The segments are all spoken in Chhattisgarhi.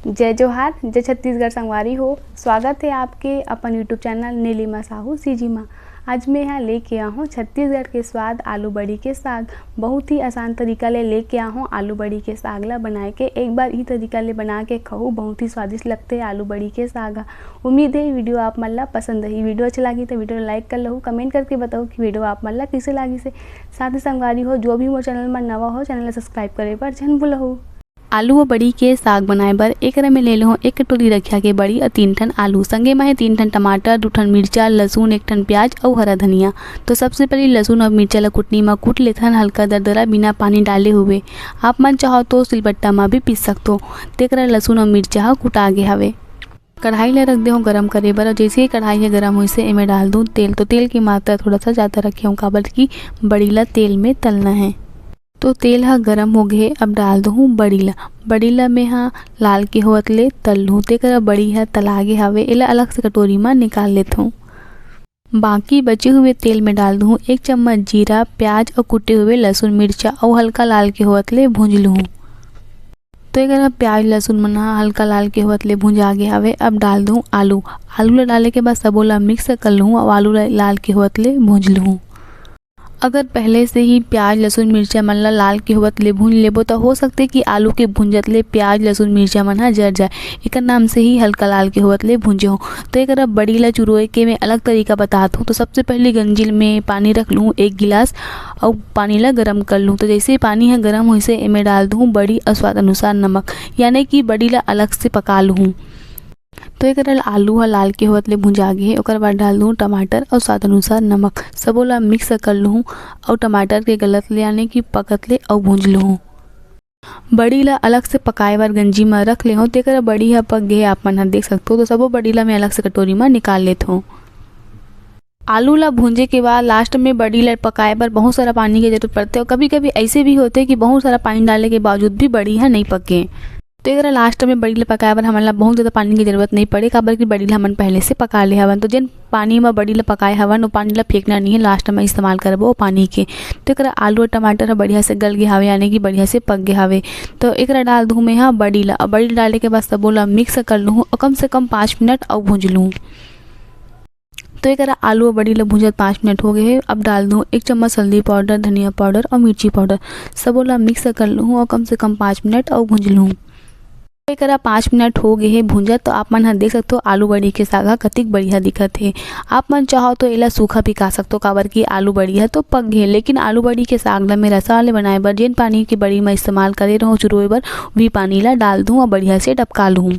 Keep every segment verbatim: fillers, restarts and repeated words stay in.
जय जोहार, जय छत्तीसगढ़ संगवारी हो। स्वागत हे आपके अपन YouTube channel Neelima Sahu CG मा। आज मैं यहाँ लेके आहूँ छत्तीसगढ़ के स्वाद आलू बड़ी के साग। बहुत ही आसान तरीका ले लेके आहूँ आलू बड़ी के साग ला बनाए के। एक बार ई तरीका ले बना के खाहू, बहुत ही स्वादिष्ट लगथे आलू बड़ी के साग ह। उम्मीद हे वीडियो आप मन ला पसंद आही। वीडियो अच्छा लागी तो वीडियो ला like कर लहू, comment करके बताओ कि वीडियो आप मन ला कइसे लागिस हे। साथ ही संगवारी हो, जो भी मोर चैनल मा नवा हो, चैनल ला subscribe करे बर झन भूलहू। आलू व बड़ी के साग बनाए बर एकरा में ले लेहूँ एक कटोरी रखिया के बड़ी अउ तीन ठन आलू, संगे म हे तीन ठन टमाटर, दू ठन मिर्चा, लहसुन, एक ठन प्याज अउ हरा धनिया। तो सबसे पहले लहसुन अउ मिर्चा ला कुटनी म कूट लेथन, हल्का दरदरा बिना पानी डाले हुए। आप मन चाहो तो सिलबट्टा म भी पीस सकथो। तेकरा लहसुन अउ मिर्चा ह कुटा गे हवे। कढ़ाई ला रख देहूँ गरम करे बर, अउ जैसे ही कढ़ाई ह गरम होइस हे, एमे डाल दूँ तेल। तो तेल की मात्रा थोड़ा सा ज़्यादा रखे हूँ, काबर कि बड़ी ला तेल में तलना है। तो तेल ह गरम हो गे हे, अब डाल दूँ बड़ी ला। बड़ी ला मैं ह लाल के होवत ले तल लूँ। तेकर बड़ी ह तला गे हवे, एला अलग से कटोरी म निकाल लेथूँ। बाकी बचे हुए तेल में डाल दूँ एक चम्मच जीरा, प्याज अउ कुटे हुए लहसुन मिर्चा अउ हल्का लाल के होवत ले भूंज लूँ। तो एकर प्याज लहसुन मन ह हल्का लाल के होवत ले भुंजा गे हवे। अब डाल दूँ आलू। आलू ला डाले के बाद सबो ला mix कर लूँ अउ आलू ला लाल के होवत ले भूंज लूँ। अगर पहले से ही प्याज लहसुन मिर्चा मन ला लाल के होवत ले भूंज लेबो, तो हो सकथे कि आलू के भूंजत ले प्याज लहसुन मिर्चा मन ह जर जाए। एकर नाम से ही हल्का लाल के होवत ले भूंजे हूँ। तो एकरा बड़ी ला चुरोए के मैं अलग तरीका बतात हूँ। तो सबसे पहले गंजी में पानी रख लूँ एक गिलास, अउ पानी ला गरम कर लूँ। तो जैसे ही पानी ह गरम होइस हे, एमे डाल दूँ बड़ी अउ स्वाद अनुसार नमक, यानी कि बड़ी ला अलग से पका लूँ। तो एकरा आलू ह लाल के होवत ले भुंजा गे हे। ओकर बाद डाल दूँ टमाटर अउ स्वाद अनुसार नमक। सबो ला mix कर लूँ अउ टमाटर के गलत ले, यानी कि पकत ले अउ भूंज लूँ। बड़ी ला अलग से पकाए बर गंजी म रख ले हूँ। तेकर बड़ी ह पक गे हे, आप मन ह देख सकथो। तो सबो बड़ी ला मैं अलग से कटोरी म निकाल लेथों। आलू ला भूंजे के बाद last में बड़ी ला पकाए बर बहुत सारा पानी के जरूरत पड़थे, अउ कभी-कभी ऐसे भी होथे कि बहुत सारा पानी डाले के बावजूद भी बड़ी ह नइ पके। तो एकरा last में बड़ी ला पकाए बर हमन ला बहुत ज़्यादा पानी के जरूरत नइ पड़े, काबर कि बड़ी ला हमन पहले से पका ले हवन। तो जेन पानी म बड़ी ला पकाए हवन, वो पानी ला फेंकना नहीं है, last में इस्तेमाल करबो वो पानी के। तो एकरा आलू और टमाटर ह बढ़िया से गल गे हवे, यानी कि बढ़िया से पक गे हवे। तो एकरा डाल दूँ मैं ह बड़ी ला। अब बड़ी डाले के बाद सबो ला mix कर लूँ अउ कम से कम पाँच मिनट अउ भूंज लूँ। तो एकरा आलू अउ बड़ी ला भूंजत पाँच मिनट हो गे हे। अब डाल दूँ एक चम्मच हल्दी पाउडर, धनिया पाउडर अउ मिर्ची पाउडर, सबो ला mix कर लूँ अउ कम से कम पाँच मिनट अउ भूंज लूँ। एकरा पाँच मिनट हो गे हे भूंजत। तो आप मन ह देख सकथो आलू बड़ी के साग ह कतिक बढ़िया दिखत हे। आप मन चाहो तो एला सूखा भी खा सकथो, काबर कि आलू बड़ी ह तो पक गे हे, लेकिन आलू बड़ी के साग ला मैं रसा वाले बनाए बर जेन पानी के बड़ी म इस्तेमाल करे रहूँ चुरोए बर, वही पानी ला डाल दूँ अउ बढ़िया से डबका लूँ।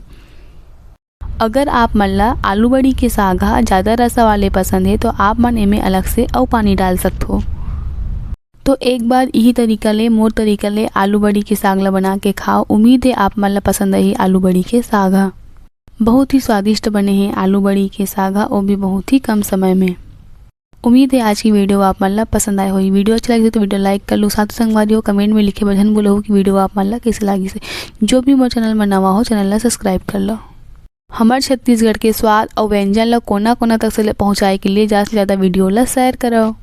अगर आप मन ला आलू बड़ी के साग ह ज़्यादा रसा वाले पसंद हे, तो आप मन एमे अलग से अउ पानी डाल सकथो। तो एक बार इही तरीका ले, मोर तरीका ले आलू बड़ी के साग ला बना के खाओ। उम्मीद हे आप मन ला पसंद आही आलू बड़ी के साग ह। बहुत ही स्वादिष्ट बने हे आलू बड़ी के साग ह, वो भी बहुत ही कम समय में। उम्मीद हे आज की वीडियो आप मन ला पसंद आए होही। वीडियो अच्छा लगे तो वीडियो like कर लो, साथ ही संगवारी हो comment में लिखे बर झन भूलहू कि वीडियो आप मन ला कैसे लागिस हे। जो भी मोर चैनल में नवा हो, चैनल ला subscribe कर लो। हमर छत्तीसगढ़ के स्वाद अउ व्यंजन ला कोना कोना तक से ले पहुँचाए के लिए ज़्यादा से ज़्यादा वीडियो ला share करो।